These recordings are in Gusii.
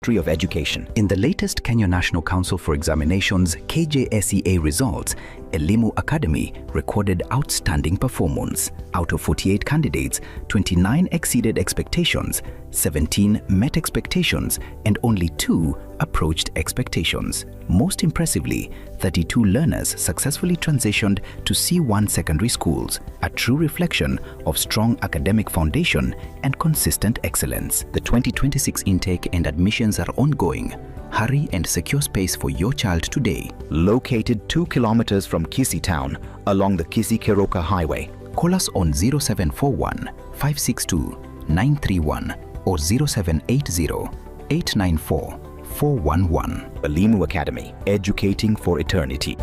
Ministry of Education. In the latest Kenya National Council for Examinations KJSEA results, Elimu Academy recorded outstanding performance. Out of 48 candidates, 29 exceeded expectations, 17 met expectations, and only 2 approached expectations. Most impressively, 32 learners successfully transitioned to C1 secondary schools, a true reflection of strong academic foundation and consistent excellence. The 2026 intake and admissions are ongoing. Hurry and secure space for your child today. Located 2 kilometers from Kisii town along the Kisii-Keroka Highway. Call us on 0741 562 931 or 0780 894 411. Elimu Academy, educating for eternity.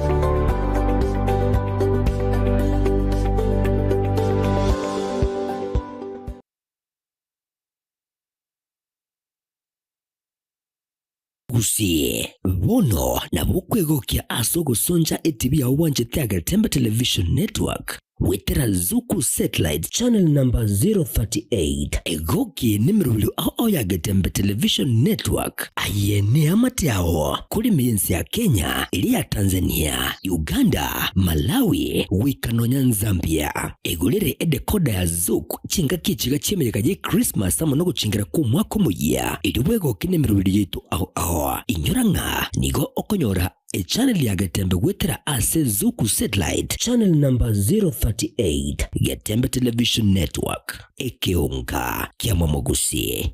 Gusii, bono nabo okwegokia ase ogosoncha etibi yao bwanchete Agetembe Television Network goetera Zuku Satellite Channel number 038. Egoki nemerobio ao ao ya Getembe Television Network. Aye neamate ao kore ime y'ense ya Kenya, eria ya Tanzania, Uganda, Malawi, goika nonya Nzambia. Egorere edecoder ya Zuku chingaki echiga chi'emeyega ye Christmas amo nogochingera kw'omwaka omoyia, erio bwegoke nemerobio yaito ao ao. Inyora ng'a nigo okonyora Echannel ya Getembe goetera ase Zuku Satellite Channel number 038, Getembe Television Network, ekeonga kia Momogusi.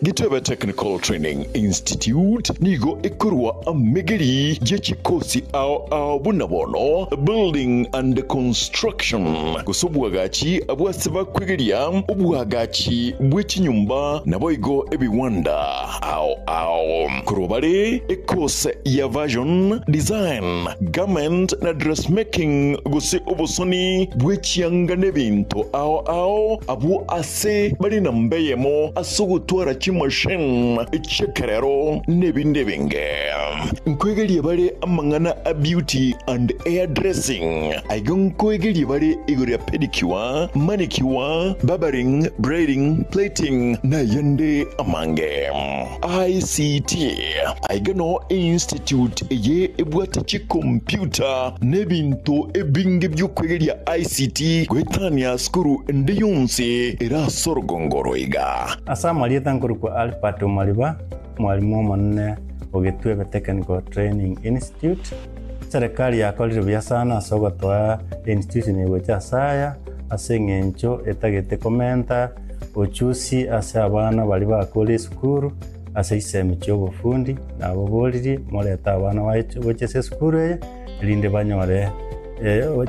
Gitebe Technical Training Institute nigo ekorwa amegeri ye chikosi ao ao buna bono Building and Construction gose obwagachi bw'ase bakwegeria obwagachi bwe chinyomba naboigo ebiwanda ao ao. Korwa bare ekose ya Fashion Design, Garment na Dressmaking gose obosoni bwe chianga nebinto ao ao abwo ase bare namba eyemo ase ogotwara chimachine chi'ekerero n'ebinde ebinge. Nkoegeria bare amang'ana a beauty and hair dressing. Aiga nkoegeria bare igoro ya pedicure, manicure, barbering, braiding, plaiting na ayande amange. ICT. Aiga noo einstitute eye ebwate chikompyuta na ebinto ebinge bi'okwegeria ICT goetania sukuru ende yonsi ere ase orogongo oro iga. Ase amarieta nkorokwa Albert Omariba, omwalimu omonene o Gitwebe Technical Training Institute. Eserekari yakorire buya sana ase ogotoa einstitution eye gocha ase aya, ase eng'encho etagete komenta ochusi ase abana baria bakure esukuru ase chisemi chi'obofundi, naboboririe morete abana baye gochia ase esukuru eye, erinde banyore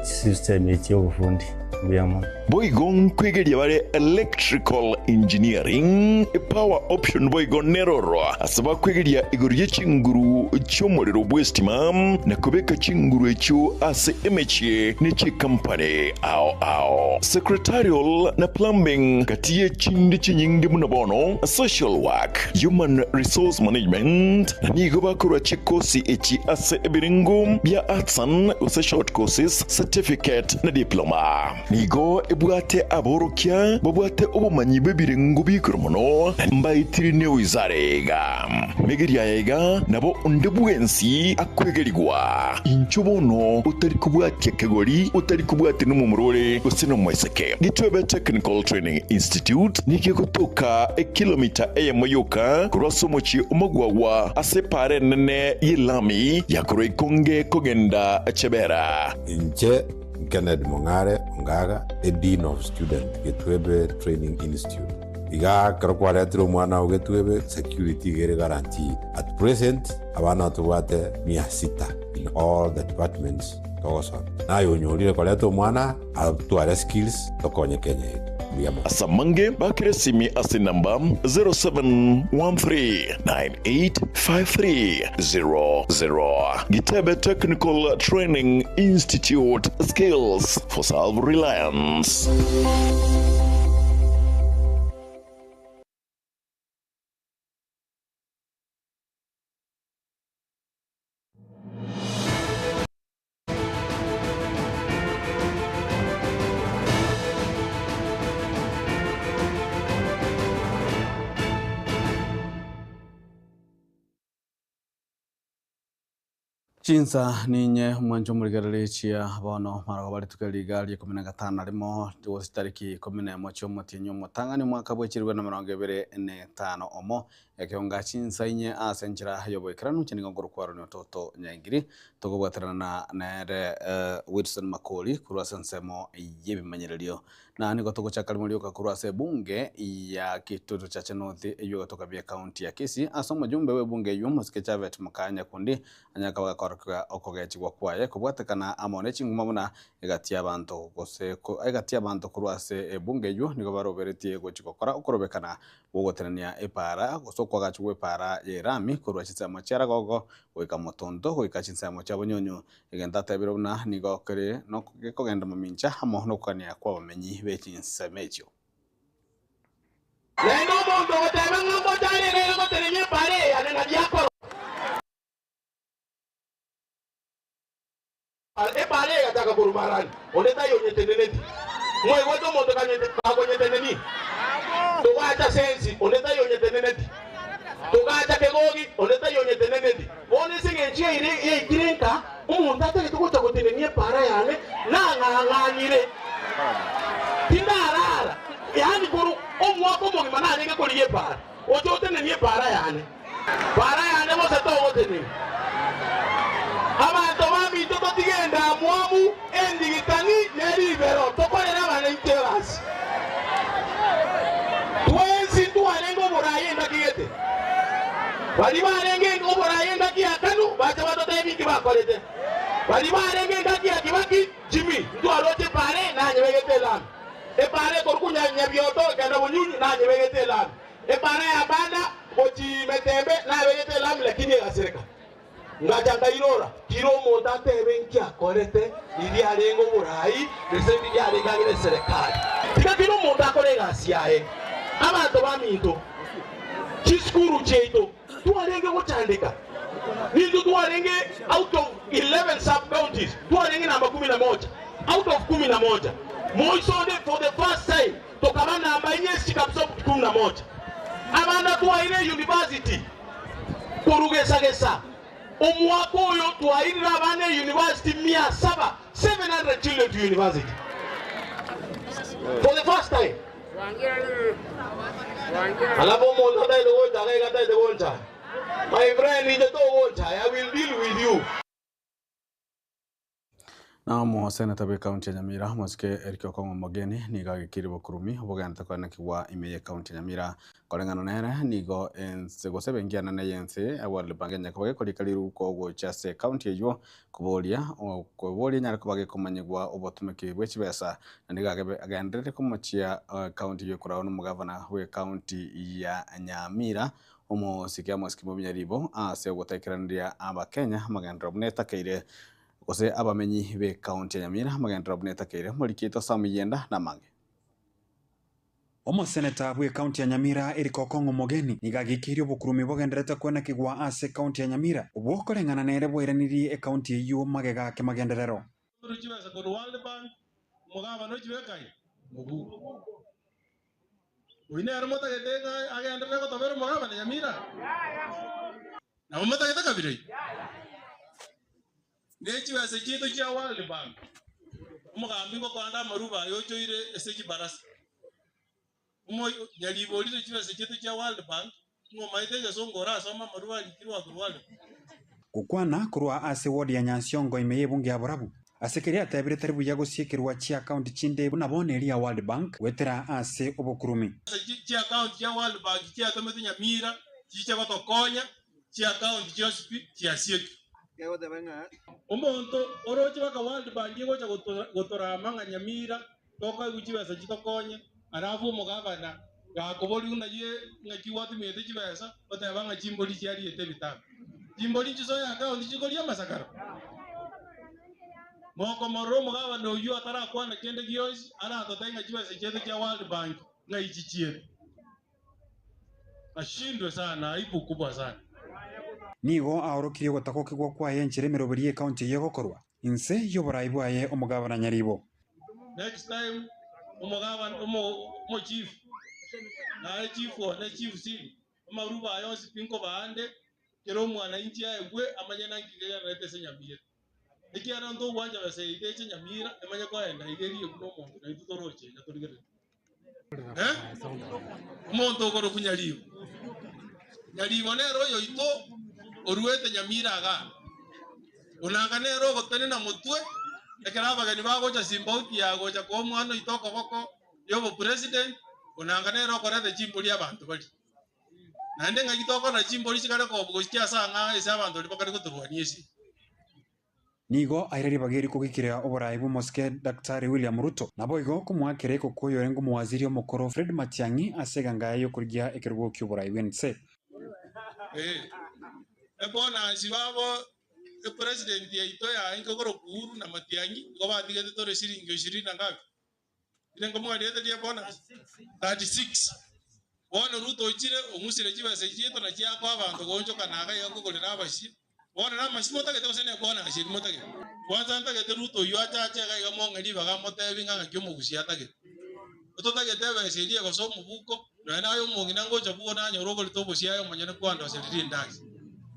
chisemi echi chi'obofundi. Mbuya mono. Boigo nkwegeria bare Electrical Engineering, Power Option boigo neroro ase bakwegeria igoro ye chinguru chi'omorero bw'estima na kobeka chinguru echio ase emechie ne chikampani ao ao. Secretarial na Plumbing gati ye chinde chinyinge buna bono Social Work, Human Resource Management na nigo bakorwa chikosi echi ase ebirengo bia Arts and gose Short Courses, Certificate na Diploma. Nigo ebwate aborokia babwate obomanyi bw'ebirengo bi'igoro mono, na mbaetire newizara iga. Megeria aya iga nabo onde bwensi akwegerigwa. Inchuo bono otari kobwatia kegori, otari kobwatia nomomura ore gose nomoiseke. Gitwebe Technical Training Institute nigo egotoka ekilomita eyemo yoka korwa ase omochie omogwagwa ase epaara enene y'elami ya korwa Ikonge kogenda Chebera. Inche Kennedy Mong'are Ongaga, a Dean of Student, Getwebe Training Institute. Iga ekero kwaretire omwana oo Getwebe, security iga ere guaranteed. At present, abana tobwate mia sita in all the departments togosomia. Naye onyorire koreta omwana atware skills tokonye Kenya yetu. Mbuya mono. Ase amange bakire esimi ase enamba 0713985300. Gitebe Technical Training Institute, Skills for Self-Reliance. Chinsa ninye omwancho omorigereria chia bono marogoba rituko eri iga ria ikomi na gatano na rimo gose chitariki ikomi na emo chi'omotienyi omotang'ani omwaka bwe chilifu na emerongo ebere na etano omo, ekeonga chinsa inye ase enchera y'oboikeranu inche nigo nkorokwa Aaron Ototo Nyaingiri, tokobwaterana nere Wilson Makori korwa ase ensemo y'ebimanyererio. Na nigo togochaka rimo rioka korwa ase ebunge ya Kitutu Chache North eyio egotoka bia ekaunti ya Kisii ase omojumbe bw'ebunge eyio Mosike Chavet Mokaya Nyakundi anyare koba gakorokigwa okogechigwa kwaye kobwatekana amo ne chinguma buna egati y'abanto gose egati y'abanto korwa ase ebunge eyio nigo baroberetie gochia gokora okorobekana gwogotenenia epaara gose okoagachwa gw'epaara y'erami korwa chinsemo chia Ragogo goika Motonto goika chinsemo chia Bonyunyu. Egento atebire buna nigo kere gekogenda mamincha amo nokogania kw'abamenyi be chinsemo echio. Naende omonto ogoteba ng'a ngocha are nere gotenenia epaara eye yane nabio akora. Epaara eye egachaka korwa Harani, onde taiyo onyeteneneti. Mwaigwete omonto kakonyetenenia? Togacha Sensi, onde taiyo onyeteneneti. Togacha Kegogi, onde taiyo onyeteneneti. Bono ase engencho yaino yaikire nka, omonto atagete gocha gotenenia epaara yane, nang'ang'anire, tindarara, yaani korwa omwaka omogima narenge korigia epaara, oche otenenie epaara yane. Paara yane gose togotenenia. Abanto baminto totige endamwamu, endigitani, ne ribero, tokorere abana intwe egasi. Twensi ntwarenge oboraai engaki gete. Baria barenge oboraai engaki ya Kanu bacha batotebie inki bakorete. Baria barenge engaki ya Kibaki, Jimmy, ntwaroche epaara eye nanyebegete elami. Epaara ekorokwa Nyabioto ekenda Bonyunyu nanyebegete elami. Epaara ya Banda gochia Metembe nabegete elami lakini egasireka. Ngacha nkairora, kira omonto atebe inki akorete riria arenge oboraai, gose riria arenge ang'e neserekari. Tiga kera omonto akore egasi yaye. Abanto baminto, chisukuru chiaito twarenge gochandeka, nintwe twarenge out of 11 sub counties twarenge namba kumi na moja out of kumi na moja. Moisonde for the first time tokaba namba inye ase chikapu kumi na moja. Abana twaire university. Korwa gesa-gesa omwaka oyo twairire abana eyunivasiti mia saba, 700 children to university for the first time. Alafu omonto atagete gocha iga atagete gonchaya, my friend inche togonchaya, I will deal with you. Na omoseneta bw'ekaunti ya Nyamira, omosike Eric Okong'o Omogeni, nigo agekirie bokurumi obogenderete koenekigwa ime y'ekaunti ya Nyamira. Koreng'ana nere, nigo ense gose ebenki enene y'ense ya World Bank enyare koba gekorika riruko gochia ase ekaunti eyio koboria koboria enyare koba gekomanyigwa obotumeki bwe chibesa na nigo agenderere komochia ekaunti eyio ekoragwa nomogavana bw'ekaunti ya Nyamira omosike Amos Kimobi Nyaribo ase ogotaikeraneria abakenya amagenderero buna etakeire. Gose abamenyi b'ekaunti ya Nyamira amagenderero buna etakeire, omoriki oito Sam Yenda namange. Omoseneta bw'ekaunti ya Nyamira Eric Okong'o Omogeni nigo agikeirie obokurumi bogendererete kwenekigwa ase ekaunti ya Nyamira, obwo koreng'ana nere bwairanirie ekaunti eyio magega kemagenderero. Chibesa korwa World Bank, omogabana ochibeka aye mobuko. Oyio nere motagete ng'a agenderere gotobera omogabana Nyamira? Nabo motagete kabira eyio? Ne chibesa chiaito chia World Bank, omogambi ngokoanda amaruba aye ochoire ase chibarasa. Omo nyaribo orire chibesa chiaito chia World Bank, ng'a omaete egesongo orasome amaruba arikirwe korwa World Bank. Gokwana korwa ase ward ya Nyansiongo ime y'ebunge ya Borabu, ase keria atebire tari buya gosiekerwa chiakaunti chinde buna bono eria ya World Bank goetera ase obokurumi. Chiakaunti chia World Bank chiatomete Nyamira chiche gotokonya, chiakaunti chionsi pi chiasiekire. Omonto oroche baka World Bank egocha gotorama ng'a Nyamira tokoegwa chibesa chitokonye, alafu omogavana gakoboria buna ye ng'aki gwatumiete chibesa, oteba ng'a chimbori chiariete ebitabu. Chimbori nchisoe akaunti chikoria amasakara? Mokomorora omogavana oyio atarakwana kende gionsi, aratotebie ng'a chibesa chiaito chia World Bank ng'ai chichiete. Ashindwe sana, aibu kubwa sana. Nigo aorokirie ogotagokigwa kwaye enchera emeroberi y'ekaunti eyio egokorwa inse y'oborai bwaye omogabana Nyaribo. Next time omogabana omo omochief naye chief one chief siri amaruba aya onsi pi nkobaande. Kera omwananchi aegwe amanye naki kegendererete ase Nyamira. Ekiagera ntogwancha besa yaito eche Nyamira emanye koenda iga erie buna omonto naintwe toroche iga torigereretie. Eh? Omonto okorokwa Nyaribo. Nyaribo nere oyoito oruete Nyamira igaa. Onanga nere ogotenena motwe ekero abageni bagocha Simbauti ya gocha koa omwana oito okoboko y'obopresident, onanga nere okoreta chimbori abanto baria. Naende ng'aki tokora chimbori chikare kobu gochia ase ang'aa ase abanto baria bakare gotorwania esegi. Nigo aire ribaga eri kogikera oboraai bw'omosike Daktari William Ruto, naboigo komoakera ekoko oyorenge omowaziri omokoro Fred Matiang'i ase eganga yaye y'okorigia ekerogo ki'oboraai bw'ense. Ee, ebonasi babo epresident yaito yaye nkokorokwa Uhuru na Matiang'i nigo batigete tore shilingi ishirini na ngapi? Ere nkomwariete ria bonus 36. Bono Ruto oichire ong'usire chibesa echi chiaito na chiakoa abanto goonchoka na iga iga nkogorera abashie. Bono namachie motagete gose ne bonus eria motagete? Kwanza ntagete Ruto oyio ache ache iga iga mong'e ribaga amotebi ng'a ng'aki omogusia atagete. Totagete ebesa eria egose omobuko, nonya naye omong'ina ngocha bwogo nanyora ogorete obosie aye omonyene kwandoseria rindasi.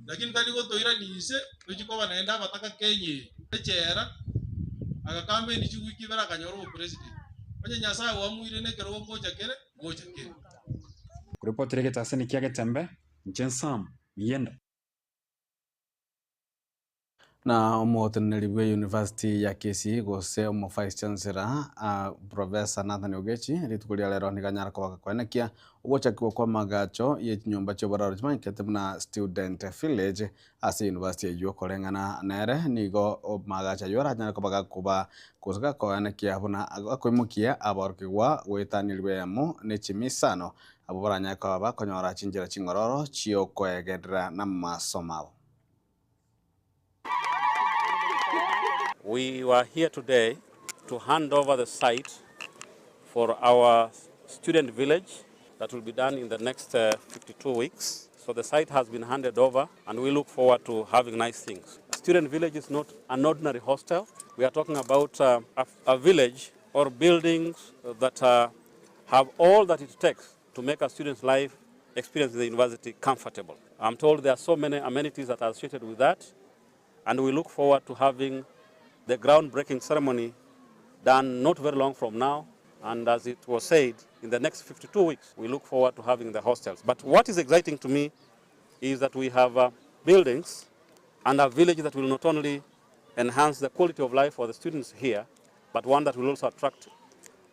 Lakini tari gotoirania inse, tochie koba naende abataka Kenya eye. Echela, agakambeni chiwiki ibere akanyora obopresident. Onye Nyasae oamuire nekerogo ngocha kere, ngocha kere. Koripotera egetaseni kia Getembe, inche Sam Miyenda. Na omoteneneri bwe University ya Kisii gose omo Vice Chancellor Professor Nathan Ogechi rituko ria rero nigo anyara koba gakoenekia ogochakigwa kwa amagacho ye chinyomba chioboraro chimanyekete buna Student Village ase university eyio koreng'ana nere nigo amagacho ayio aranyare koba gakoba gose gakoenekia buna akoimokia aborokigwa goetanigwa eyemo ne chimisano abwo baranyare koba bakonyora chinchera ching'ororo chiokoegerera namasomo abo. We were here today to hand over the site for our student village that will be done in the next uh, 52 weeks. So the site has been handed over and we look forward to having nice things. Student village is not an ordinary hostel. We are talking about uh, a, a village or buildings that uh, have all that it takes to make a student's life experience in the university comfortable. I'm told there are so many amenities that are associated with that, and we look forward to having the groundbreaking ceremony done not very long from now. And as it was said, in the next 52 weeks, we look forward to having the hostels. But what is exciting to me is that we have uh, buildings and a village that will not only enhance the quality of life for the students here, but one that will also attract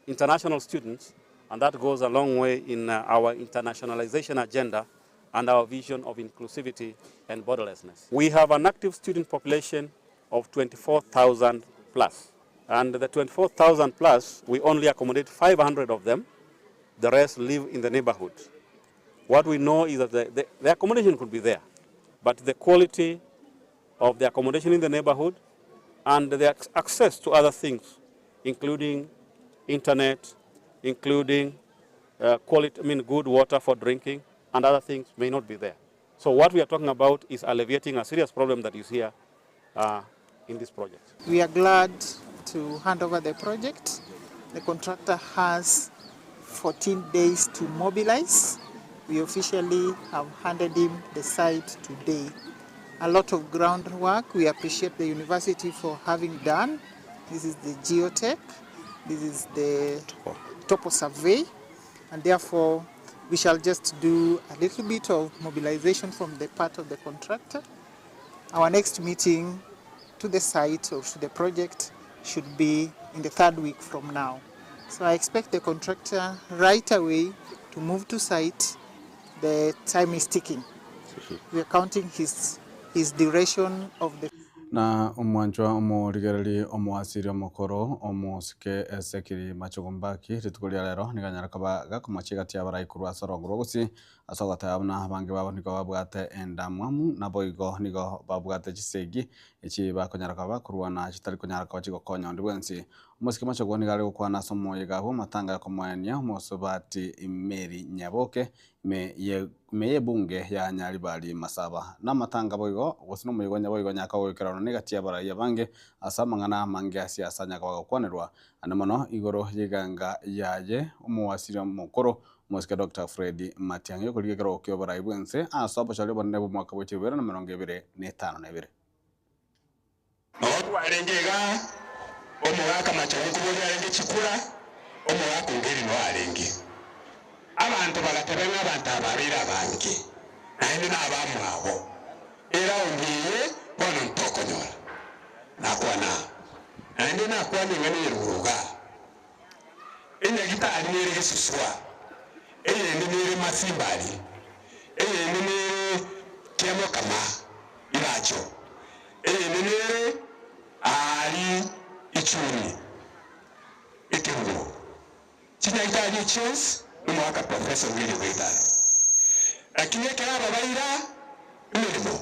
international students, and that goes a long way in uh, our internationalization agenda and our vision of inclusivity and borderlessness. We have an active student population of 24,000 plus. And the 24,000 plus, we only accommodate 500 of them. The rest live in the neighborhood. What we know is that the, the, the accommodation could be there, but the quality of the accommodation in the neighborhood and the access to other things, including internet, including uh, quality, I mean, good water for drinking, and other things may not be there. So what we are talking about is alleviating a serious problem that is here uh, in this project. We are glad to hand over the project. The contractor has 14 days to mobilize. We officially have handed him the site today. A lot of groundwork. We appreciate the university for having done. This is the geotech. This is the topo survey. And therefore, we shall just do a little bit of mobilization from the part of the contractor. Our next meeting to the site or to the project should be in the third week from now. So I expect the contractor right away to move to site. The time is ticking. We are counting his, his duration of the Na omwanchwa omorigereria omoasiri omokoro omosike Ezekiel Machogu Mbaki rituko ria rero nigo anyare koba gakomochia egati y'abarai korwa ase orongo rwa gusii ase ogoteba buna abange babo nigo babwate endamwamu naboigo nigo babwate chisegi echi bakonyara koba bakorwana chitari konyara koba chigokonya onde bwensi. Omosike Machogu nigo are gokwana ase omoyega bw'amatanga yokomoenia omosubati Mary Nyaboke Ime ye ime y'ebunge ya Nyaribari Masaba. Namatanga boigo, gose nomoyega onye boigo nyaka goikerana negati y'abarai abange ase amang'ana amange a siasa nyaka bagokwanerwa, ande mono igoro y'eganga yaye omowasiri omokoro. Omosike Doctor Fred Matiang'i okorigia ekerogo ki'oborai bw'ense ase obochori obonene bw'omwaka bwe chibere na emerongo ebere na etano na ebere. Noo twarenge iga, omogaka Machogu nkoboria arenge chikura, omogaka Ongeri noo arenge. Abanto bagateba ng'a abanto aba babeire abange, naende nabamwabo. Eraundi eye bono ntokonyora. Nakwana aa, naende nakwana eng'ana eye rogoro igaa. Enyagitari nere gesuswa, eyende nere masimbari, eyende nere kiamokama iracho, eyende nere aari ichuni ekerubo. Chinyagitari echi chionsi nomoaka Professor Willy Waitara. Lakini ekero aba baira emeremo,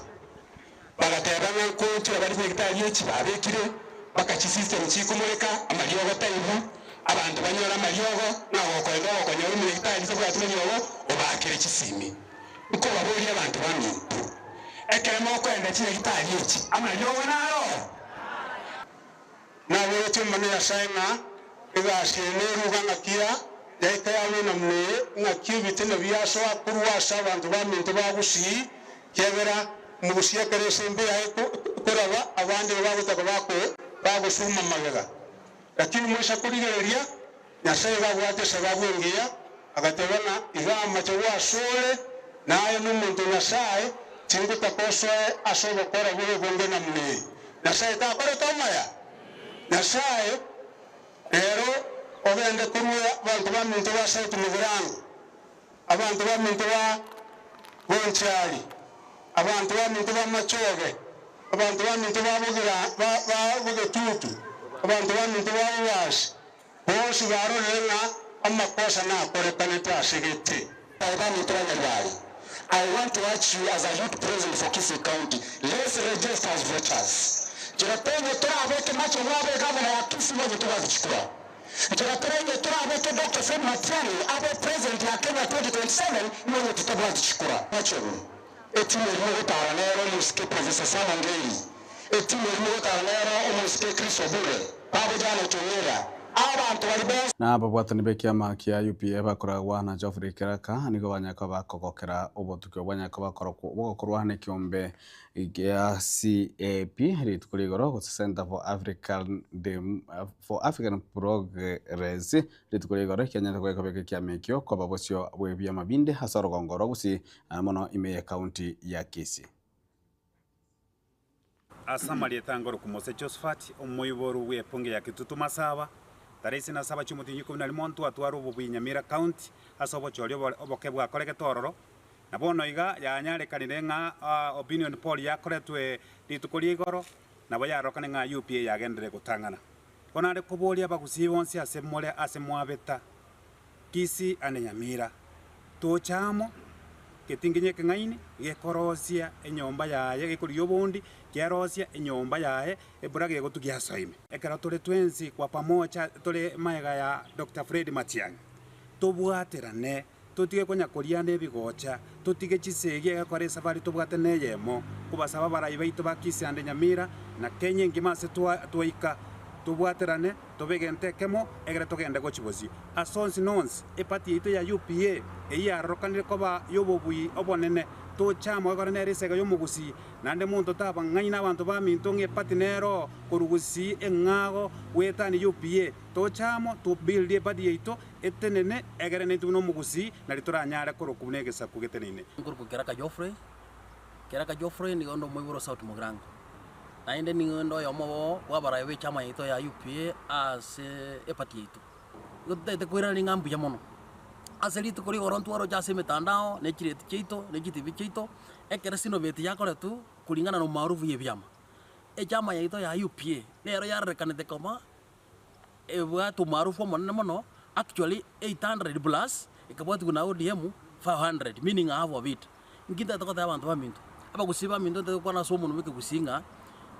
bagateba ng'a nkoonchora bare chinyagitari echi babekire mpaka chisystem chikomoreka, amariogo taibu, abanto banyore amariogo, ng'a gokoenda ogokonyora omonyagitari tabwati mariogo, obaakere chisimi. Nkobaboria abanto baminto, ekero mokoenda chinyagitari echi, amariogo naro? Naboretie Omonene Nyasae ng'a egasi eye neruga ng'aki ya yaika yabe namuna eye, ng'aki ebitina biasoa korwa ase abanto baminto ba Gusii, kiagera omogusii ekero esembe yaye ekoraba, abande igo bagotaka bagosuma magega. Lakini moisa korigereria, Nyasae iga abwate esababu engiya, agateba ng'a iga amache gwasore, na aye nomonto o Nyasae, tingotaka osoe ase obokora bore obonge namuna eye. Nyasae takorete amaya? Nyasae nere ogende korua abanto baminto ba South Mugirango, abanto baminto ba Bonchari, abanto baminto ba Machoge, abanto baminto ba Bogetutu, abanto baminto ba Bobasi, Bonsi barorire ng'a amakosa nakorekanete ase gete. Baminto banyarwari, I want to urge you as a youth president for Kisii County, let's register as voters. Nchera teiyo torabeke Machogu abe governor ya Kisii onye tobwate chikura. Nchera teiyo torabeke Doctor Fred Matiang'i abe president ya Kenya 2027 nonye titabwati chikura. Machogu, etimu erimo gotara nero omosike Professor Sam Ongeri, etimu erimo gotara nero omosike Chris Obure, Babu Janet Ong'era, abanto baria bonsi. Na ababwatani b'ekiama kia UPA bakoragwa na Geoffrey Keraka nigo banyare koba bakogokera obotuki obwo banyare koba bogokorwa nekiombe gia CAP rituko rigoro gose Centre for African for African Progress rituko rigoro ekianyarete goekobeka ekiama ekio koba bosio bw'ebiama binde ase orogongo rwa Gusii naende mono ime y'ecounty ya Kisii. Ase amarieta ngoroku Mose Josephat, omoiboru bw'epunge ya Kitutu Masaba, tarehe isini na saba chi'omotienyi ikomi na rimo ntwatware obobui Nyamira County ase obochori oboke bwakoregete ororo. Na bono iga yanyarekanire ng'a opinion poll yakoretwe rituko ria igoro, nabo yarorokane ng'a UPA yagenderere gotang'ana. Bono nare koboria abagusii bonsi ase more ase mwabeta, Kisii ande Nyamira, tocha amo, getingenye ekeng'aini gekorosia enyomba yaye, gekorigia obondi, kiarosia enyomba yaye, ebura gegotugia asoa ime. Ekero tore twensi kwa pamoja tore magega ya Doctor Fred Matiang'i, tobwaterane, totige konya koriana ebigocha, totige chisegi egekora esafari tobwate neyemo, kobasaba abarai baito ba Kisii ande Nyamira, na Kenya engima ase twaika, tobwaterane, Tobe egento ekemo, egere togende gochia bosio. Ase onsi nonsi, eparty yaito ya UPA, eyio yarorokanire koba y'obobui obonene, toche amo egore nere esega y'omogusii, naende monto taba ng'ai nabanto baminto ng'a eparty nero korwa gusii eng'ago goetania UPA. Toche amo, to build eparty yaito etenene, egere naintwe buna omogusii, nari toranyare korokwa buna egesaku geteneine. Nkorokwa Keraka Geoffrey, Keraka Geoffrey nigo onde omoibori o South Mugirango. Naende nigo inde oyomo obo bw'abarai b'echama yaito ya UPA ase eparty yaito. Nigo totagete koiraneria ng'a mbuya mono, ase rituko rigoro ntwaroche ase emetandao, ne chireti chiaito, ne chitibi chiaito, ekero sinoveti yakoretwe kulingana na umaarufu ya ebiama. Echama yaito ya UPA, nero yarorekanete koba ebwate umaarufu omonene mono, actually 800 plus, ekabwatiwa na ODM 500, meaning half of it. Inki ntagete gotebia abanto baminto? Abagusii baminto ntagete gokwana ase omonwa bw'ekegusii ng'a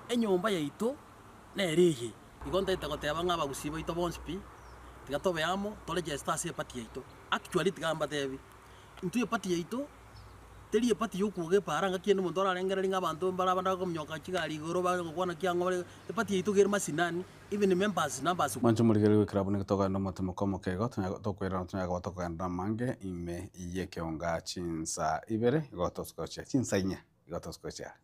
enyomba yaito nere eye. Igo ntagete goteba ng'a abagusii baito bonsi pi, tiga tobe amo, toregeste ase eparty yaito. Actually tiga mbatebi, intwe eparty yaito, Teri epati y'okwoga epaara ngaki ende omonto orarengererie ng'a abanto mbare abande bakominyoka chigari igoro bagokwana ki ang'o bare, epati yaito iga ere masinani, even members numbers. Mwanche omorigereria bw'ekerabu nigo tokogenda omotemo komoka igo tonya tokoirana tonya koba tokogenderera amange ime y'ekeonga chinsa ibere igo togochia chinsa inye igo togochia are.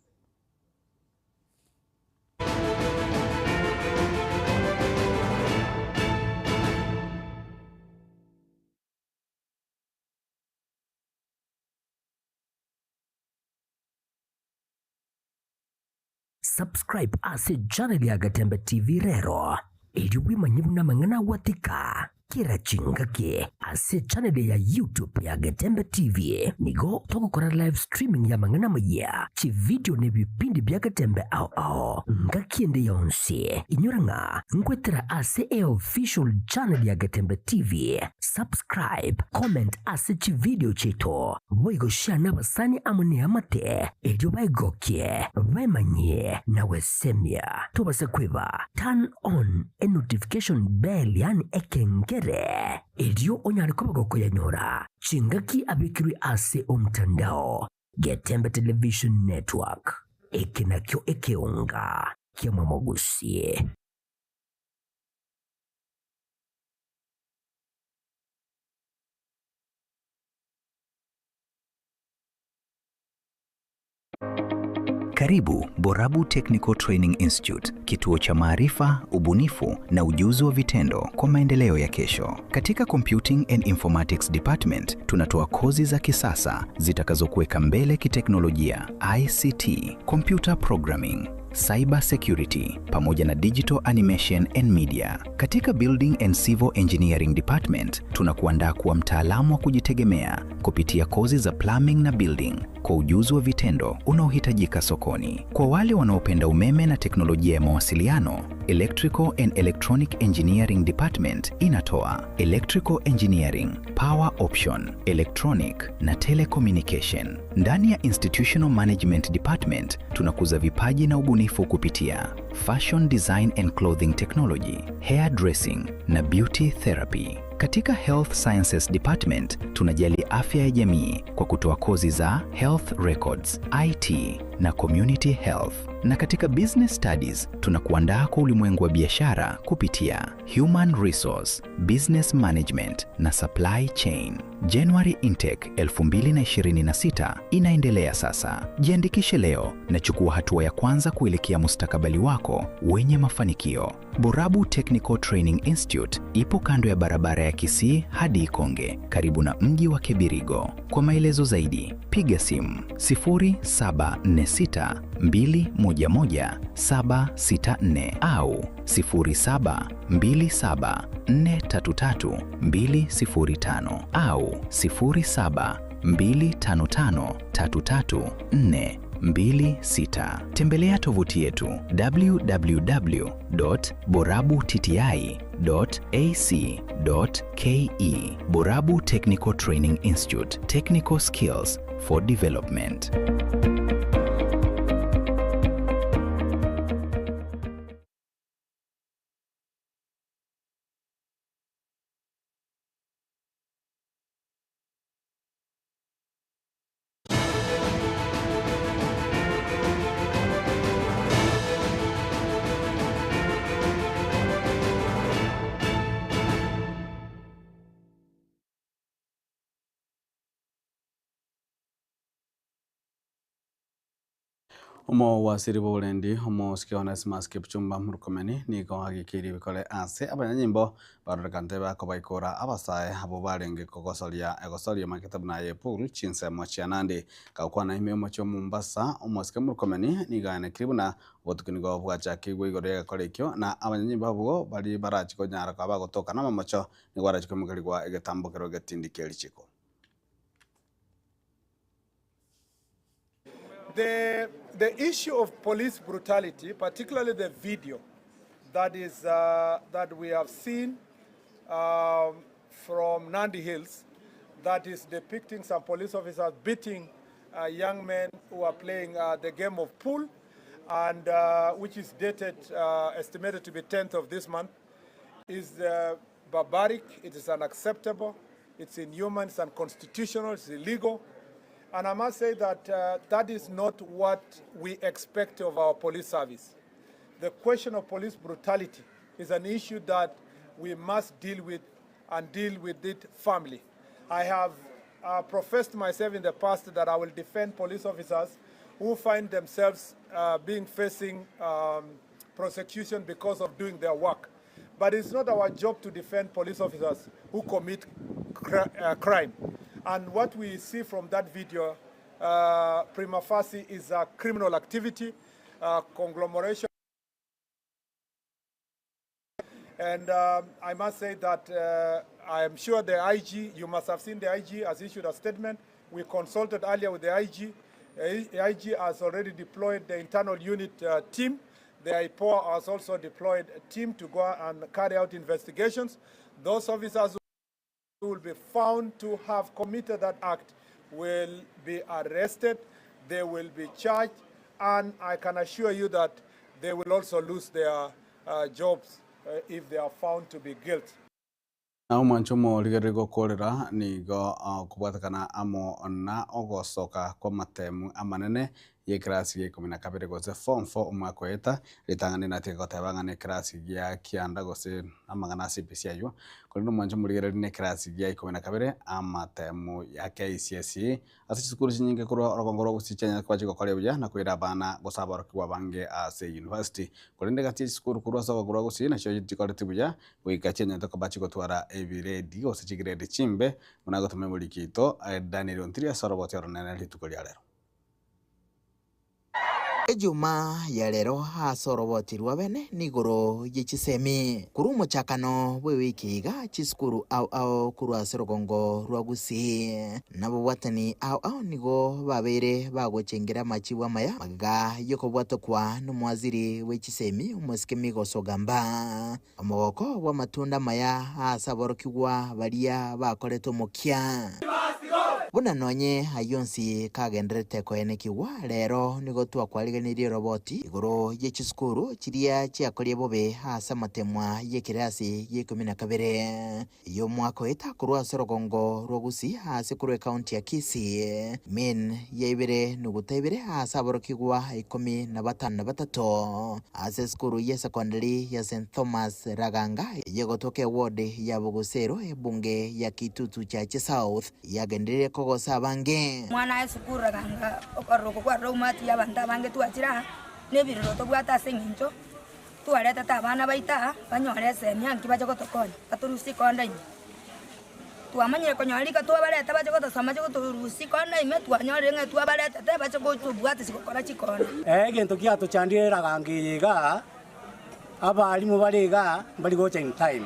Subscribe ase channel ya Gatembe TV rero, erio bwemanye buna amang'ana agwatika kera chingaki ase channel ya YouTube ya Getembe TV. Nigo togokora live streaming y'amang'ana amayia, chividio na ebipindi bia Getembe ao ao ngaki ende yonsi. Inyora ng'a nkwetera ase eofficial channel ya Getembe TV. Subscribe, comment ase chividio chiaito, boigo share nabasani amo neamate erio baegokie, baemanyie na gwesemia. Tobasa kweba turn on e notification bell yaani ekengere erio onyare koba gokoyanyora chingaki abekirwe ase omtandao. Getembe Television Network, eke nakio ekeonga ki'amamogusie. Karibu Borabu Technical Training Institute, kituo cha maarifa, ubunifu na ujuzi wa vitendo kwa maendeleo ya kesho. Katika Computing and Informatics Department tunatoa kozi za kisasa zitakazokuweka mbele kiteknolojia, ICT, computer programming, cyber security pamoja na digital animation and media. Katika Building and Civil Engineering Department tunakuandaa kuwa mtaalamu wa kujitegemea kupitia kozi za plumbing na building kwa ujuzi wa vitendo unaohitajika sokoni. Kwa wale wanaopenda umeme na teknolojia ya mawasiliano, Electrical and Electronic Engineering Department inatoa Electrical Engineering, Power Option, Electronic na Telecommunication. Ndani ya Institutional Management Department tunakuza vipaji na ubunifu kupitia Fashion Design and Clothing Technology, Hair Dressing na Beauty Therapy. Katika Health Sciences Department tunajali afya ya jamii kwa kutoa kozi za Health Records, IT na Community Health. Na katika Business Studies tunakuandaa kwa ulimwengu wa biashara kupitia Human Resource, Business Management na Supply Chain. January Intake 2026 inaendelea sasa. Jiandikishe leo na chukua hatua ya kwanza kuelekea mustakabali wako wenye mafanikio. Borabu Technical Training Institute ipo kando ya barabara ya Kisii hadi Ikonge, karibu na mji wa Kebirigo. Kwa maelezo zaidi, piga simu 0746 211 764 au 0727 433 205 au 0725 533 426. Tembelea tovuti yetu www.borabutti.ac.ke. Borabu Technical Training Institute, Technical Skills for Development. Omowasiri bw'oborendi omosike Onesmus Kipchumba Murkomen nigo agikeirie ebikore ase abanyanyimbo barorekante bakobaikora abasae abwo barenge kogosoria egosoria makete buna aye pool chinsemo chia Nandi. Gakwana ime y'omochie o Mombasa, omosike Murkomen nigo aenekirie buna obotuki nigo bwachakigwe igoro y'egekore ekio na abanyanyimbo abwo baria barachi konyara koba bagotoka namamocho nigo barachi koimokerigwa egetambokero egetindi kie richiko. The, the issue of police brutality, particularly the video that, is, that we have seen from Nandi Hills, that is depicting some police officers beating young men who are playing the game of pool, and which is dated, estimated to be 10th of this month, is barbaric, it is unacceptable, it's inhuman, it's unconstitutional, it's illegal. And I must say that uh, that is not what we expect of our police service. The question of police brutality is an issue that we must deal with and deal with it firmly. I have uh, professed myself in the past that I will defend police officers who find themselves uh, being facing um, prosecution because of doing their work. But it's not our job to defend police officers who commit cr uh, crime. And what we see from that video, uh, prima facie, is a criminal activity, uh, conglomeration. And um, I must say that uh, I am sure the IG, you must have seen the IG has issued a statement. We consulted earlier with the IG. The IG has already deployed the internal unit uh, team. The IPOA has also deployed a team to go and carry out investigations. Those officers who will be found to have committed that act will be arrested, they will be charged, and I can assure you that they will also lose their uh, jobs uh, if they are found to be guilty. Na omwancho omorigereria gokorera nigo okobwatekana amo na ogosoka kw'amatemu amanene y'ekerasi gia ikomi na kabere gose form four omwaka oeta, ritang'ani natiga goteba ng'a nekerasi gia kianda gose amang'ana ase epesi aywo, korende omwancho omorigereria nekerasi gia ikomi na kabere amatemu ya KCSE ase chisukuru chinyinge korwa orogongo rwa gusii chianyare koba chigokora buya na koira abana gose aborokigwa abange ase university. Korende gati ye chisukuru korwa ase orogongo rwa gusii nachio chikoreti buya goika chianyarete koba chigotwara ebiredi gose chigiredi chimbe buna gotoma emoriki oito Daniel Ontiri ase oroboti oronene rituko ria rero. Ejuma ya rero ase oroboti rwa bene nigoro ye chisemi. Korwa omochakano bw'ewiki iga chisukuru ao ao korwa ase rogongo rwa Gusii nabobwatani ao ao nigo babeire bagochengera amachibu amaya magega y'okobwatokwa nomwaziri bwe chisemi omosike Migos Ogamba. Omogoko bw'amatunda amaya ase aborokigwa baria bakorete omokia. Buna nonye ayio onsi kagendererete koenekigwa, rero nigo twakwariganirie oroboti igoro ye chisukuru chiria chiakorie bobe ase amatemwa y'ekerasi gia ikomi na kabere y'omwaka oeta korwa ase orogongo rwa Gusii ase korwa ekaunti ya Kisii. Min ya ibere nuguta ibere ase aborokigwa ikomi na batano na batato ase esukuru y'esekondari ya St Thomas Raganga eyegotoka eward ya Bogosero ebunge ya Kitutu Chache South. Yagenderire kogosa abange. Omwana aye esukuru raganga okorora oko kwarora omwati y'abanto abange twachire aa, na ebirero tobwate ase eng'encho twaretete abana baito aa, banyore esemi anki bache gotokonya, batorusie konda ime. Twamanyire konyora rika twabareta bache gotosoma bache gotorusia konda ime, twanyorire ng'a twabaretete bache gotobwatisia gokora chikonda. Egento giatochandire eraganga eye igaa, Abalimu bare igaa mbari gocha in time.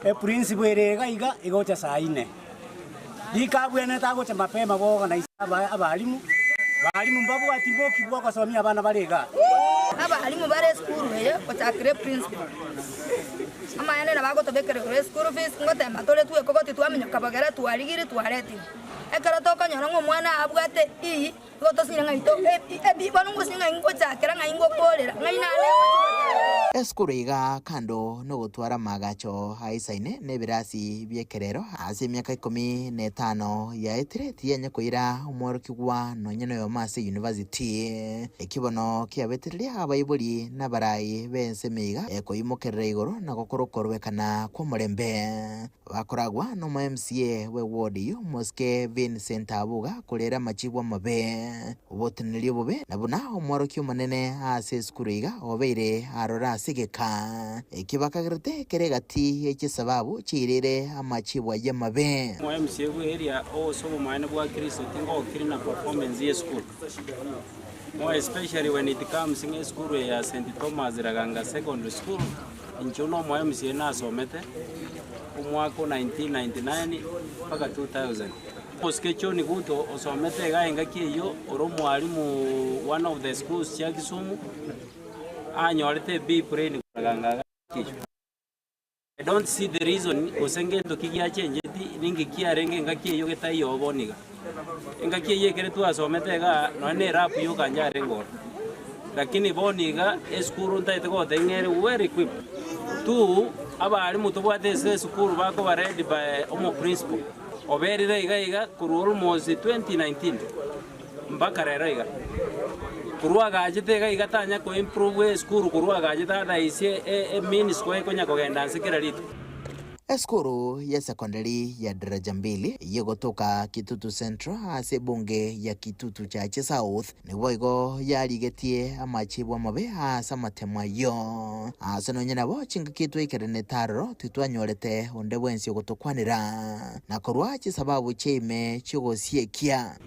Eprinciple ere iga iga egocha saa ine. Rika abwenerete agocha mapema boorganize abalimu, balimu mbabwati boki bwa gosomia abana bare igaa. Abalimu bare esukuru eye gochakera eprinciple, amaene nabo agotobekera igoro eschool fees, ngotema tore twekogoti twaminyoka bogere twarigire twaretire. Ekero tokonyora ng'a omwana abwate E, Igo tosinyire ng'a ito ebi bono ngosinyire ng'ai ngochakera ng'ai ngokoorera ng'ai naende ngochia gochakera. Esukuru iga kando nogotwara amaagacho aisaine nebirasi bi'ekerero ase emiaka ikomi na etano yaetire tiyanya koira omworokigwa nonya noyomo ase university. Eki bono kiabetereria abaibori na abarai b'ensemo iga ekoimokerera igoro na gokora okoruekana kw'omorembe. Bakoragwa nomo MCA bwe ward eyio Mosike Vincent Abuga korera amachibu amabe, oboteneneri obobe na buna omworokia omonene ase esukuru iga obeire aroro ase egeka ekio bakagerete kere egati ye chisababu chiirire amachibu ayio amabe. Omo MCA bwe area ose obomaene bwa Kristo tingokiri na performance ye esukuru. More especially when it comes ng'a esukuru eye ya St Thomas Raganga Secondary School, inche buna omo MCA nasomete omwaka o 1999 mpaka 2000. Omosike John Guto osomete igaa engaki eyio ore omwalimu one of the schools chia Kisumu, anyorete B plain Raganga igaa engaki eyio. I don't see the reason gose ngento ki giachenjeti ninki kiarenge engaki eyio getaiyo bono iga. Engaki eyio ekere twasomete igaa nonye na erap yoka njarenge ororo. Lakini bono iga esukuru ntaete gotebia ng'a ere well equipped. Two, abalimu tobwate ase esukuru bakoba led by omo principal. Oberire iga iga korwa almost 2019 mpaka rero iga. Korwa agachete iga iga tanya ko improve esukuru korwa agachete otherwise e mean score ekonya kogenda nse kera rituko. Esukuru ya secondary ya Daraja Mbili eyegotoka Kitutu Central ase ebunge ya Kitutu Chache South nigo igo yarigetie amachibu amabe ase amatemo ayio. Ase nonye nabo chingaki twaikeranete aroro titwanyorete onde bwensi ogotokwanera na korwa chisababu chiaime chi'ogosiekia.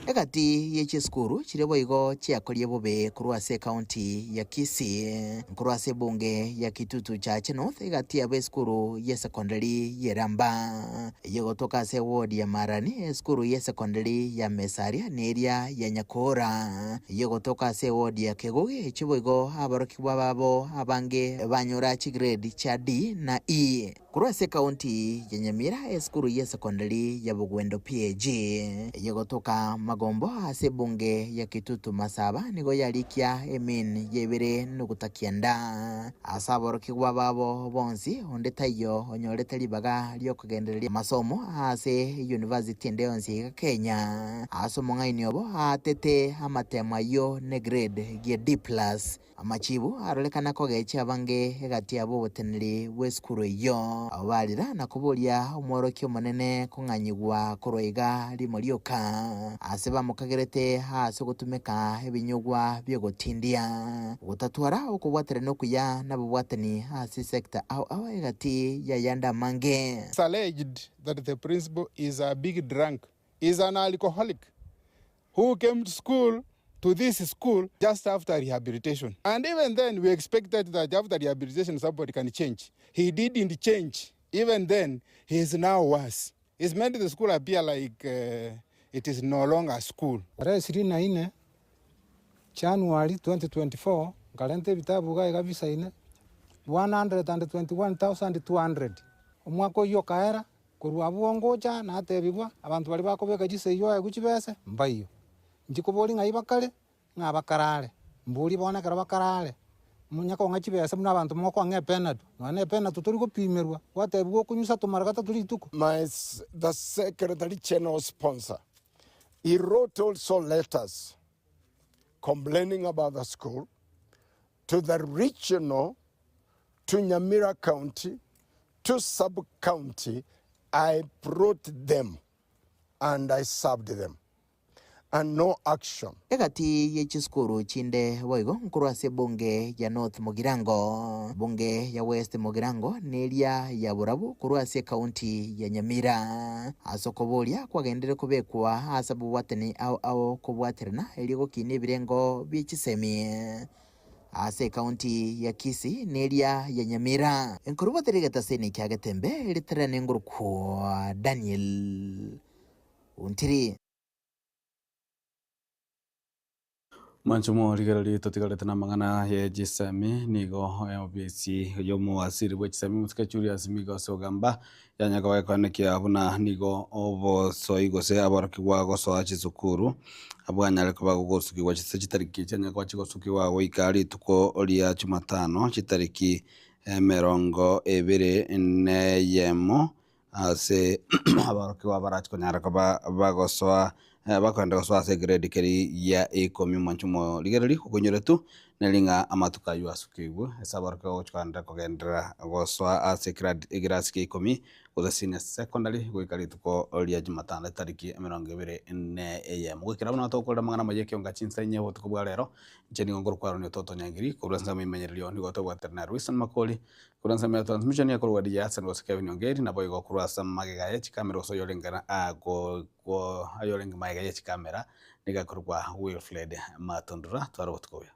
Egati ye chisukuru chiria boigo chiakorie bobe korwa ase ekaunti ya Kisii, nkorwa ase ebunge ya Kitutu Chache North egati yabo esukuru y'esekondari y'Eramba eyegotoka ase eward ya Marani, esukuru y'esekondari ya Mesaria na eria ya Nyakora eyegotoka ase eward ya Kegogi echio boigo aborokigwa babo abange banyora chigrade chia D na E. Korwa ase ekaunti ya Nyamira, esukuru y'esekondari ya Bogwendo PAG eyegotoka Magombo ase ebunge ya Kitutu Masaba nigo yarikia emean ya ibere nuguta kianda ase aborokigwa babo bonsi onde taiyo onyorete ribaga riokogendereria amasomo ase eyunivasiti ende yonsi iga Kenya. Ase omong'aini obo aatete amatemo ayio ne grade gie D plus. Amachibu arorekana kogechia abange egati yabo oboteneneri bw'esukuru eyio. Abwo barira na koboria omworokia omonene kong'anyigwa korwa iga rimo rioka, aase bamokagerete ase ogotumeka ebinyugwa bi'ogotindia, gotatwara okobwaterana okuya nabobwatani ase esecta ao ao egati y'ayande amange. It's alleged that the principal is a big drunk, is an alcoholic who came to school to this school just after rehabilitation. And even then, we expected that after rehabilitation, somebody can change. He didn't change. Even then, he is now worse. He's made the school appear like it is no longer school. Tarehe ishirini na nne January 2024 nkarenta ebitabu iga iga bisaine 121,200 omwaka oyio okaera Korwa abwo ngocha natebigwa, abanto baria bakobeka chisegi oegwe chibese, mbaiyo. Inche koboria ng'ai bakare, ng'a bakarare. Mborie bono ekero bakarare, monya kong'a chibese buna abanto mokong'a epenadu, nonya na epenadu tori gopimerwa, gwatebigwa okonyusa tomara gatato rituko. My the Secretary General sponsor, he wrote also letters complaining about the school to the regional, to Nyamira County, to sub county, I brought them and I served them and no action. Egati ye chisukuru chinde boigo nkorwa ase ebunge ya North Mugirango, ebunge ya West Mugirango na eria ya Borabu korwa ase ekaunti ya Nyamira. Ase okoboria kwagenderire kobekwa ase abobwatani ao ao kobwaterana erio gokiina ebirengo bie chisemi. Ase ekaunti ya Kisii na eria ya Nyamira. Nkorobotera egetaseni kia Getembe ritarera nengorokwa Daniel Ontiri. Mwanche morigererie totigarete namang'ana ye chisemi nigo ofisi y'omowasiri bwe chisemi Mosike Julius Migo Ogamba yanya koba gekoenekia buna nigo obosoi gose aborokigwa gosoa chisukuru bwanyare koba gogosukigwa chise chitariki chianya koba chigosukigwa goika rituko ria Jumatano chitariki emerongo ebere na eyemo ase aborokigwa barachi konyara koba bagosoa bakoenda gosoa ase egrade keria ya ikomi mwanche omorigereria okonyora tu neri ng'a amatuko aywo asukigwe ase aborokigwa gochi kogenda kogenderera gosoa ase egrasi kia ikomi gose senior secondary goika rituko ria jumatano etariki emerongo ebere na eyemo. Goikera buna togokorera amang'ana amaya ekionga chinsa inye obotuko bwa rero, inche nigo nkorokwa Aaron Ototo Nyangiri, korwa ensemo ya nigo tobwaterana na Luison Makori, Korwa ensemo ya transmission ekorwa DJ Hassan gose Kevin Ongeri naboigo korwa ase amagega ye chikamera gose oyorenge ayorenge magega ye chikamera nigo akorokwa Wilfred Matundura. Twara obotuko obuya.